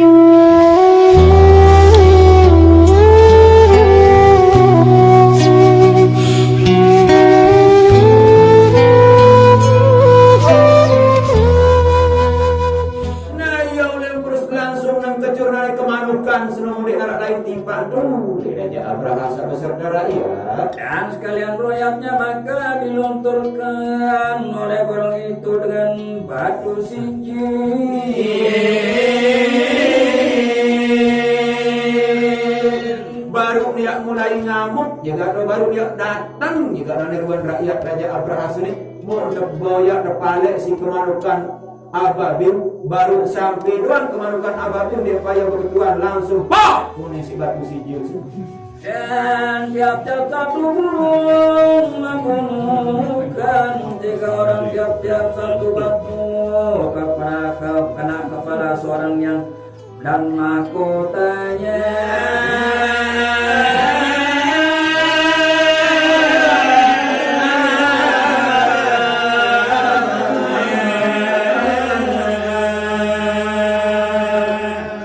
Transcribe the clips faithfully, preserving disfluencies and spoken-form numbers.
Nah, iya uleng terus langsung nang kecur nari kemanukan seneng mudik narak lain timpang tu. Raja Abraha beserta rakyat. Dan sekalian rakyatnya maka dilontorkan oleh burung itu dengan batu sijil. Baru dia mulai ngamuk, jika tu baru dia datang, jika nani ruan rakyat Raja Abraha sini, mau deboyak depalek si kemanukan Ababil, baru sampai doang kemanukan Ababil, dia payah berketuan, langsung pok! Kuning si batu sijil sini. Dan tiap-tiap satu burung membunuhkan tiga orang, tiap-tiap satu batu kepala, ke-, kena kepala seorang yang dan mahkotanya.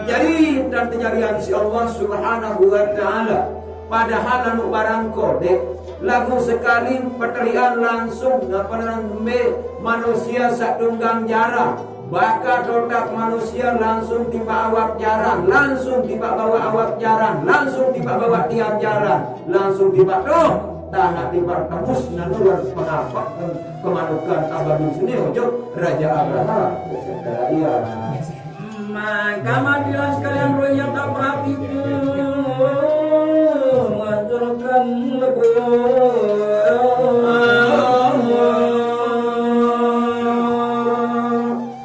Jadi, dan kejadian si Allah Subhanahu wa Ta'ala. Padahal anu barang kodek, lagu sekali peterian langsung, napa nang mbe manusia satunggang jaran. Baka totak manusia langsung tiba awak jaran, langsung tiba bawa awak jaran, langsung tiba bawa tiang jaran, langsung tiba tuh tanah tiba tembus nanuran pengapak kemanukan abadin seni ujuk Raja Abraha. Iya. Maka matilah sekalian rohnya tak berarti itu menghancurkan lebur.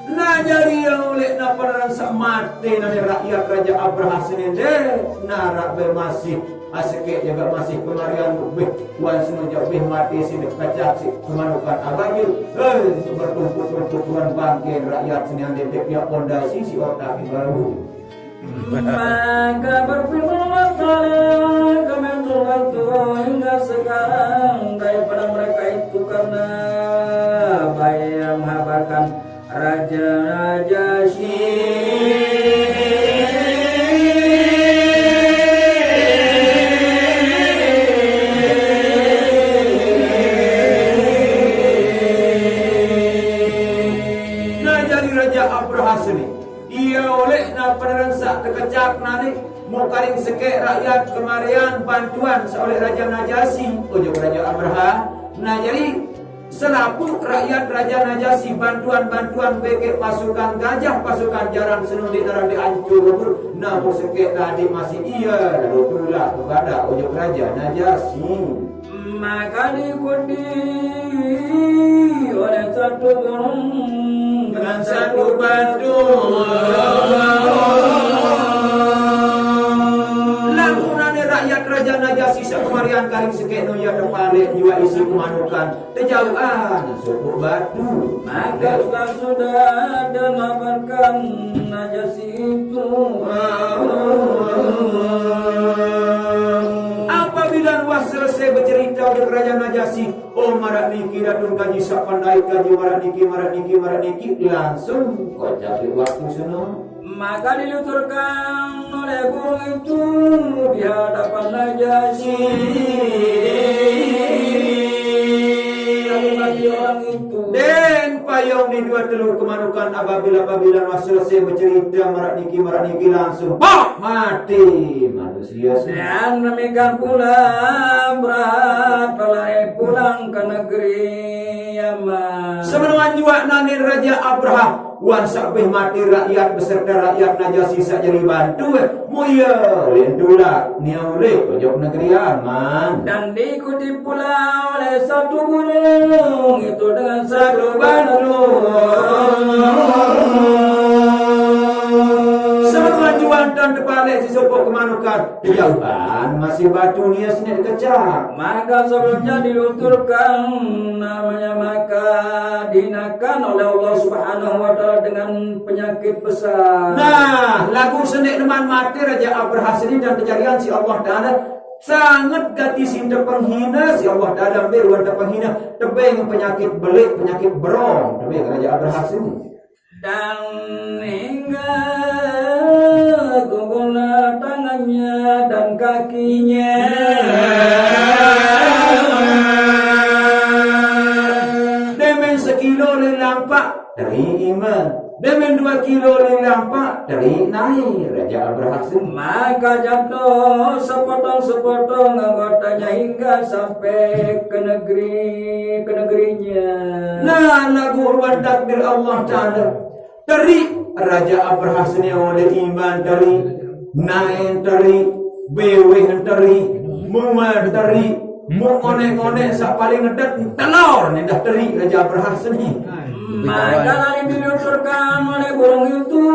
Nah, jadi yang oleh napa naran sak mati nani rakyat Raja Abraha senende, narak be masih asekek jaga masih kemarian beh wan seno jak beh mati si dek kacak si kemanukan abagil. Hei, bertumpuk-tumpuk tuan bangke rakyat seni ande dek dia pondasi si otak baru. Maka berfirman Allah Ta'ala, kami turun hingga sekarang daripada mereka itu karena bayang habarkan Raja Najasyi. Nah, jadi Raja Abraha seni. Iya oleh na penerensak tekecak nani, mukaring sekek rakyat kemarian bantuan seoleh Raja Najasyi, ujuk Raja Abraha. Nah, jadi selapuh rakyat Raja Najasyi bantuan-bantuan bekek pasukan gajah, pasukan jaran senundik naran di ancur lebur, namun sekek tadi masih iya, lalu tulah kepada ujuk Raja Najasyi. Maka diikuti oleh satu burung dengan satu batu. Lalu nani rakyat Raja Najasyi sekemarian karing sekek noya tepalik jua isi kemanukan. Kejauhan sopok batu. Maka sudah sudah dan mabarkan Najasyi itu. Apabila wah selesai bercerita oleh Kerajaan Najasyi, oh, marak niki Ratun Kaji sak pandai kaji, marak niki, marak niki, marak niki, langsung kocak di waktu senang. Maka diluturkan oleh burung itu di hadapan Najasyi. Lalu bagi orang itu. Den payung di dua telur kemanukan apabila apabila wah selesai bercerita marak niki marak niki langsung pok mati manusia. Dan demikian pula berat pelari pulang ke negeri Yaman. Semenuan jua nani Raja Abraha. Wan sabeh mati rakyat beserta rakyat Najasyi sak jadi bantu, eh. Muya ulin tulak nia ulih ujok negeri aman. Dan diikuti pula oleh satu burung itu dengan satu batu. Semenuan juan dan tepalek si sopok kemanukan. Kejauhan masih batu nia sini dikecak. Maka sebelumnya diluturkan namanya maka dinakan oleh Allah Subhanahu wa Ta'ala dengan penyakit besar. Nah, lagu senek neman mati Raja Abraha sini dan kejadian si Allah Ta'ala sangat gati si penghina si Allah Ta'ala ambil wan penghina tebeng penyakit belik penyakit berong tebeng Raja Abraha sini. Dan hingga Teri nae Raja Abrahah seni. Maka jatuh sepotong-sepotong anggotanya hingga sampai ke negeri, ke negerinya. Nah, lagu ruan takdir Allah Ta'ala. Teri Raja Abrahah seni oleh iman teri, nae teri, bewe teri, mua teri, mu onek-onek saq paling ngedet telor ne dah teri Raja Abrahah seni. Maka lalu diluncurkan oleh burung itu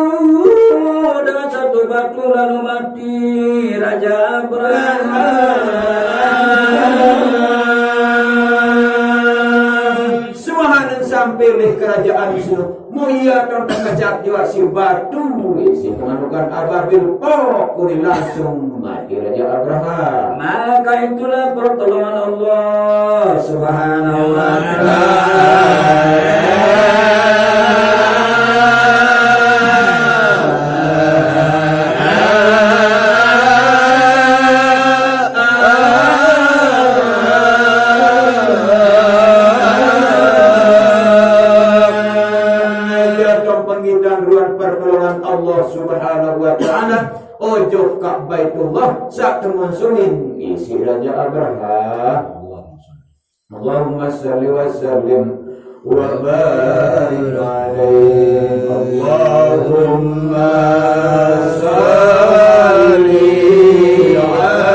dengan satu batu lalu mati Raja Abrahah. Suahan sampai leh kerajaan sunu. Mulia ton tekejap juaq siq batu, siq pengandukan ababil pok, kuri langsung mati Raja Abrahah. Maka itulah pertolongan Allah Subhanahu wa Ta'ala. Jatuh penggitan ruan pertolongan Allah Subhanahu wa Ta'ala. Ojok ka Baitullah saq temunsunin isiq Raja Abrahah. Allahumma salli wa sallim wa barik alaih. Allahumma salli ala,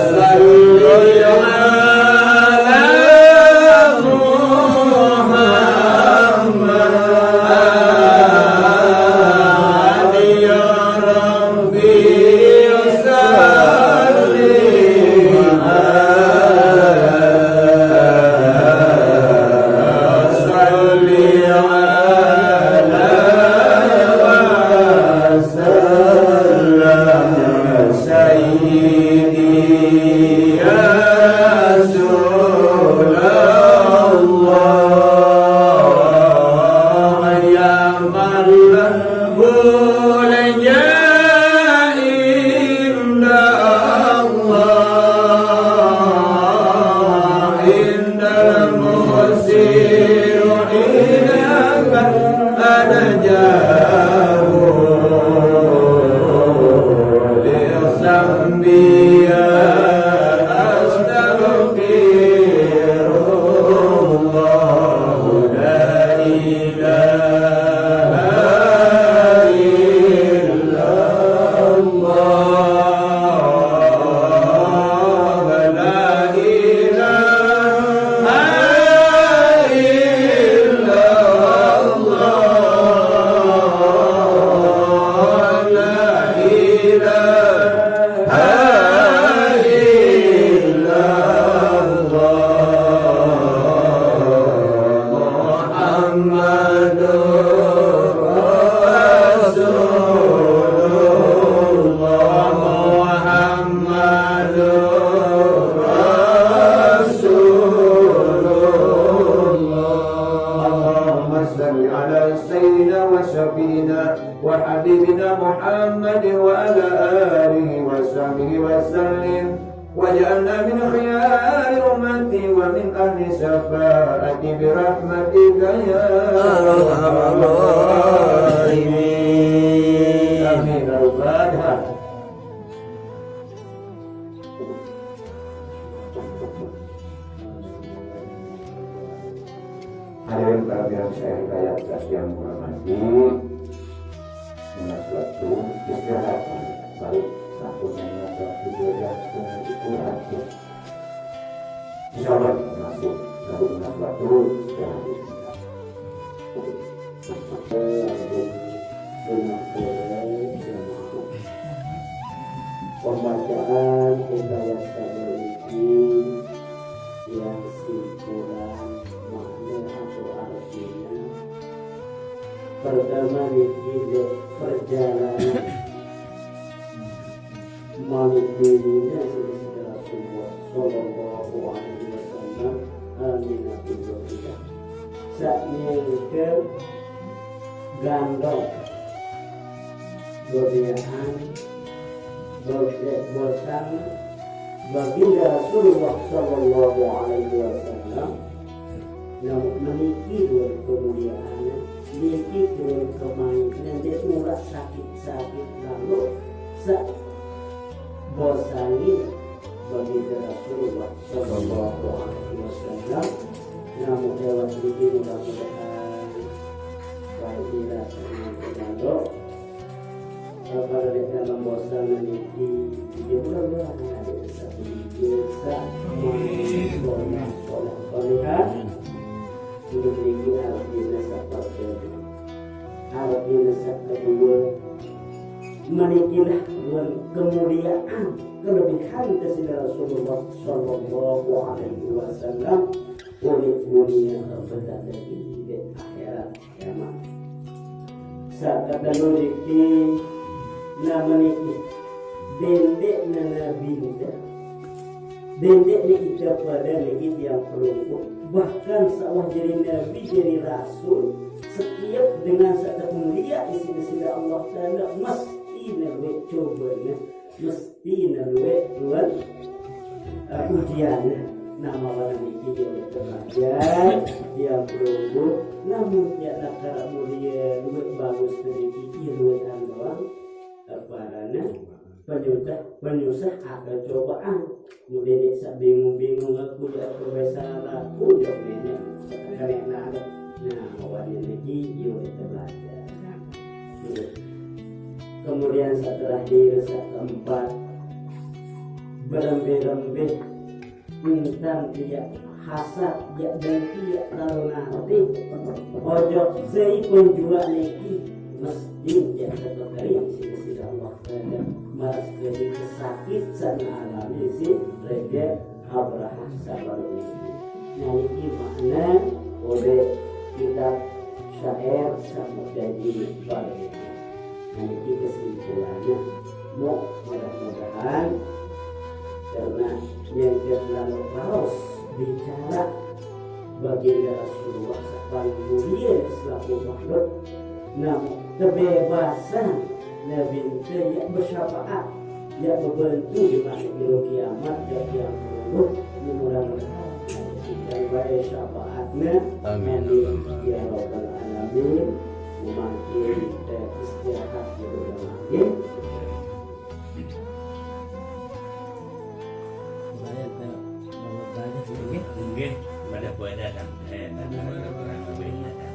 salli ala Muhammad, ya Rabbi. اللهم صل على سيدنا وشفيعنا وحبيبنا محمد وعلى آله وصحبه وسلم، واجعلنا من خيار أمته ومن أهل الشفاعة برحمتك يا أرحم الراحمين. آمين. الفاتحة. Hadirin para yang saya hidayat dan yang menghormati, lunas waktu istirahat, balik sampun lunas waktu dua jam setengah itu. Insyaallah masuk, balik lunas waktu istirahat. Sunnah sore jamaah. Pembacaan hikayat sabar ini yang simpulan makna atau artinya. Pertama, niki perjalanan manik dunia sini Rasulullah sallallahu alaihi wasallam. Amin. Saknike gandong bebean bebek bosang Baginda Rasulullah sallallahu alaihi wasallam. Namun meniki dua kemuliaan, niki dua kemainan, dia ulah sakit-sakit lalu sa bosangin bagi Rasulullah Shallallahu Alaihi Wasallam. Namun lewat niki mudah-mudahan baik dirasa nanti kalau di dalam bosan nanti dia berubah ada satu desa sekolah sekolah pernikahan untuk memiliki artinya seperti itu. Artinya kedua, menikilah kemuliaan kelebihan dari Rasulullah Shallallahu Alaihi Wasallam oleh dunia kepada di akhirat kiamat. Sakata niki nama niki dendek nana binda. Dendek ni ita pada niki tiang pelungkup. Bahkan sawah jadi nabi jadi rasul, setiap dengan satu mulia isi isi Allah Taala mesti nabi coba mesti naluek luar uh, ujian. Nama warna niki dia terpelajar, dia berumur, namun dia nakar mulia luar bagus sedikit dia luar doang. Apa rana penyusah penyusah atau cobaan. Mudah dia bingung-bingung aku dia aku besar aku dia nenek. Kena nak. Nah, awalnya lagi dia terpelajar. Kemudian setelah diri keempat berembe-rembe tentang dia hasad dia dan dia lalu nanti ojok zei penjual lagi mesti dia terpekeri sisi Allah malas jadi kesakit sana alami si rega Abraham sabar ini. Nah ini makna oleh kitab syair sama jadi balik. Nah ini kesimpulannya. Mau mudah-mudahan karena yang terlalu raus bicara baginda Rasulullah paling mulia selaku makhluk. Nah kebebasan Nabi itu yang bersyafaat yang membantu di masa kiamat dan yang buruk mudah-mudahan kita baik syafaatnya. Amin. Ya Rabbal Alamin. Memakai kita istirahat di dalam. Nggih, pada poin datang. Eh, datang pada kurang lebih datang.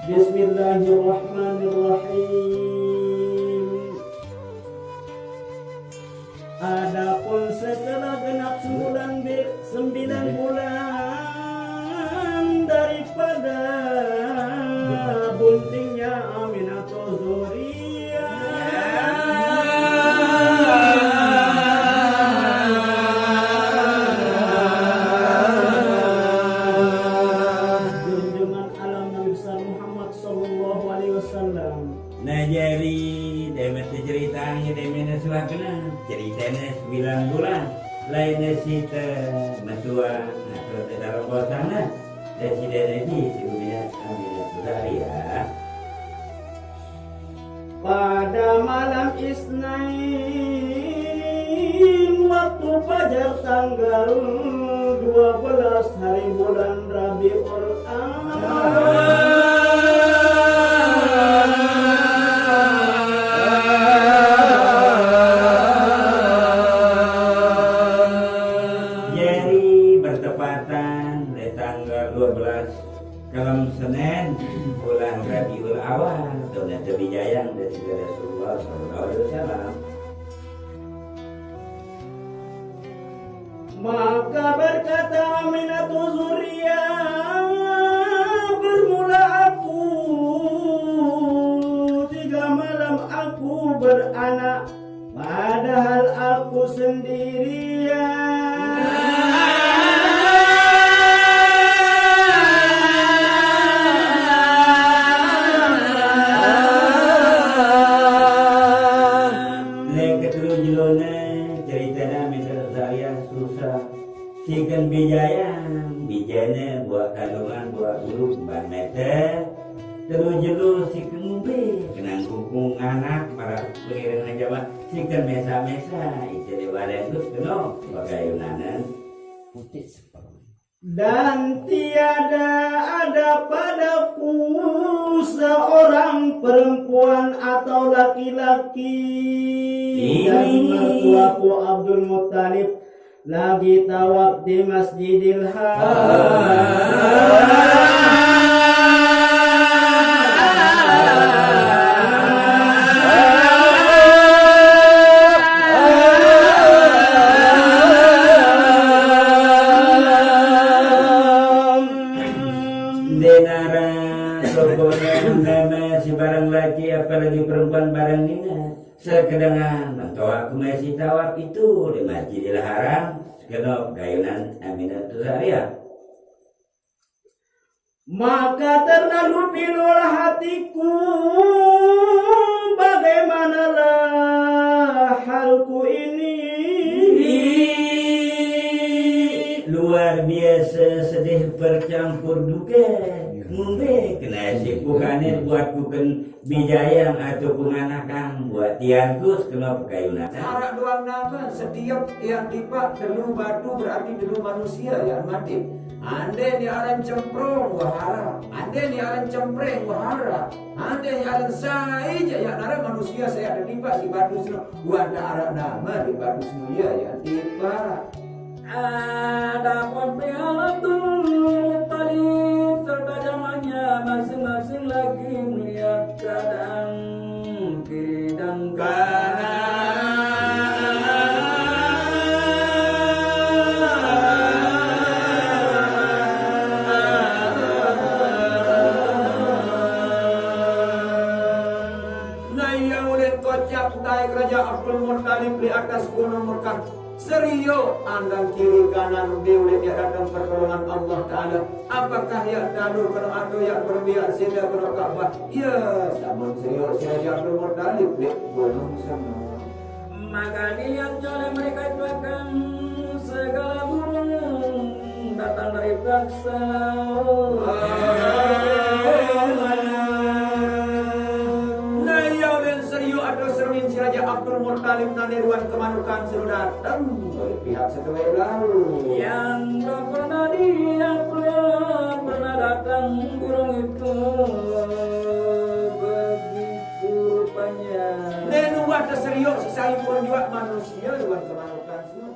Bismillahirrahmanirrahim. Adapun setelah genap sembilan, sembilan bulan daripada buntingnya Aminatul Zuriyah, junjungan alam Nabi besar Muhammad sallallahu alaihi wasallam. Nah, jadi, deme cerita nge deme ne suakna, ceritane sembilan bulan. Lainnya sita metua, nah, terus dalam kosana. Dan si dene di si Umina Amina Putari ya. Pada malam Isnin waktu fajar tanggal dua belas hari bulan Rabiul Awal. Jadi bertepatan di tanggal dua belas Kalem Senen, bulan Rabiul Awal, tahun Nabi Jayang dan segala Rasulullah sallallahu alaihi wasallam. Maka berkata Aminatu Zuriyah, bermula aku tiga malam aku beranak. Padahal aku sendirian. Leng ketelu jelone ceritana minta saya susah. Siken bijayang, bijane buat kandungan buat bulu empat meter. Telu jelo siken Hubung anak para pengiring aja mah, sikan mesa-mesa, itu di bareng terus kena pakayunanan. Dan tiada ada padaku seorang perempuan atau laki-laki dari mertuaku Abdul Muttalib lagi tawaf di Masjidil Haram. Denara, sokonya, nama si barang laki, apalagi perempuan barang nina. Sekedengan, mentoa aku masih tawaf itu di Masjidil Haram, segenap gayunan Aminatus Sa'diyah. Maka terlalu pilulah hatiku, bagaimanalah halku ini. Luar biasa sedih bercampur duka. Ngumbe kena si bukannya buat bukan bijayang atau penganakan buat tiargus kena pakayunan. Arak doang nama setiap yang tiba telu batu berarti telu manusia yang mati. Ande ni aran cemprong wahara, ande ni aran cempreng wahara, ande ni aran sai je yang aran manusia saya tertimpa si batu seno. Buat arak nama di batu seno ya yang tiba. Adapun pihak Abdul Muttalib serta jamaahnya masing-masing lagi melihat keadaan kiri dan kanan. Nah, ia ulih kocak utai keraja Abdul Muttalib di atas gunung Mekah. Serio andang kiri kanan undi ulih dia datang pertolongan Allah Ta'ala. Apakah ia talu kena atau ia berbiak sila kena Ka'bah? Ya, samun serio si Raja Abdul Muttalib di gunung sana. Maka dilihatnya oleh mereka itu akan segala burung datang dari pihak sana. Nah, ia ulih serio atau sermin si Raja Abdul Muttalib nani ruan kemanukan seru datang dari pihak setuai lalu. Yang tak pernah dia pernah, pernah datang burung itu begitu rupanya. Nenu ada serio si saipun juga manusia ruan kemanukan seru.